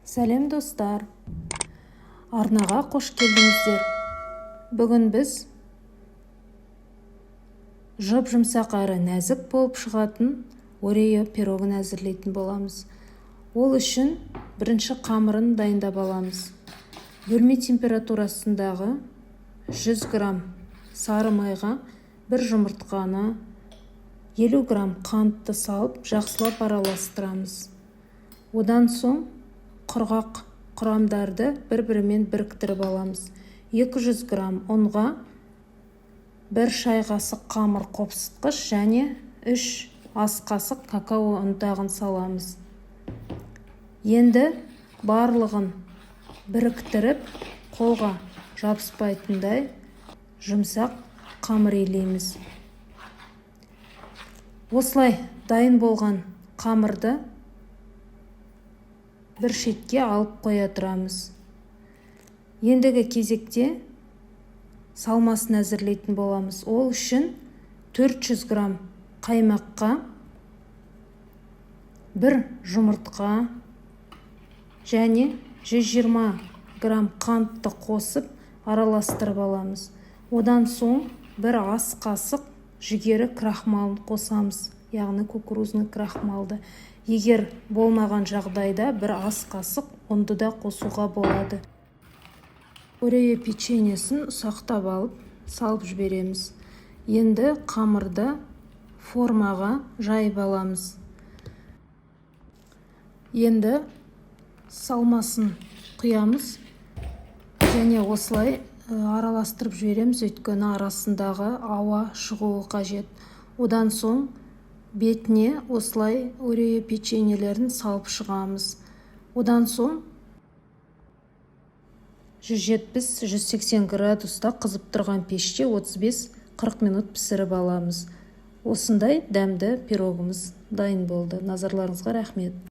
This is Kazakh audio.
Сәлем, достар! Арнаға қош келдіңіздер! Бүгін біз жұп-жұмсақ әрі нәзік болып шығатын Орео пирогын әзірлейтін боламыз. Ол үшін бірінші қамырын дайындап аламыз. Бөлме температурасындағы 100 грамм сары майға бір жұмыртқаны, 50 грамм қантты салып, жақсылап араластырамыз. Одан соң құрғақ құрамдарды бір-бірімен біріктіріп аламыз. 200 грамм ұнға 1 шай қасық қамыр қопсытқыш және 3 ас қасық какао ұнтағын саламыз. Енді барлығын біріктіріп, қолға жабыспайтындай жұмсақ қамыр илейміз. Осылай дайын болған қамырды бір шетке алып қоя тұрамыз. Ендігі кезекте салмасын әзірлейтін боламыз. Ол үшін 400 грамм қаймаққа бір жұмыртқа және 120 грамм қантты қосып, араластырып аламыз. Одан соң бір ас қасық жүгері крахмалын қосамыз, яғни кукурузный крахмалды. Егер болмаған жағдайда, бір ас қасық ұнды да қосуға болады. Орео печеньесін ұсақтап алып, салып жібереміз. Енді қамырды формаға жайып аламыз. Енді салмасын құямыз және осылай араластырып жібереміз, өйткені арасындағы ауа шығуы қажет. Одан соң бетіне осылай Орео печеньелерін салып шығамыз. Одан соң 170-180 градуста қызып тұрған пеште 35-40 минут пісіріп аламыз. Осындай дәмді пирогымыз дайын болды. Назарларыңызға рахмет!